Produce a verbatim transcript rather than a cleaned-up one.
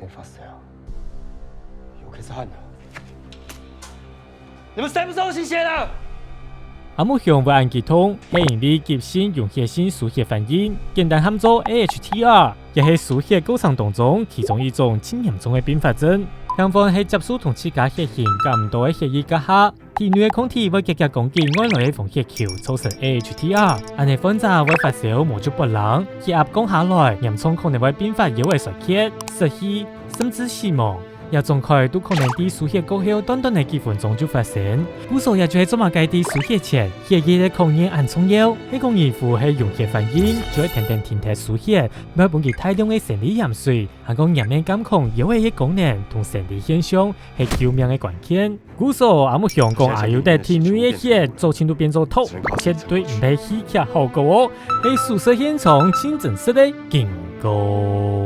發燒，尤其是汗流。你們誰不是有心血的？阿木雄會恁激動，係因為急性溶血性輸血反應，簡單喊做A H T R，也係輸血過程當中其中一種盡嚴重个併發症。病患係接受同自家血型差毋多个血液結合，體內个抗體會遽遽攻擊外來个紅血球，造成A H T R。恁呢患者會發燒、無足發冷，血壓降下來，嚴重可能會併發腰仔衰竭、失氣，甚至死亡。這狀況都可能在輸血過後短短个幾分鐘就發生。故所這就係做麼个在輸血前，血液个確認恁重要。係講疑似係溶血反應，就愛定定停忒輸血，毋好分佢大量个生理鹽水，還講嚴重監控腰仔个功能同生理現象，係救命个關鍵。故所阿木雄講阿友在體內个血做清楚變做毒，絕對毋係戲劇效果哦，係手術現場親身實个警告。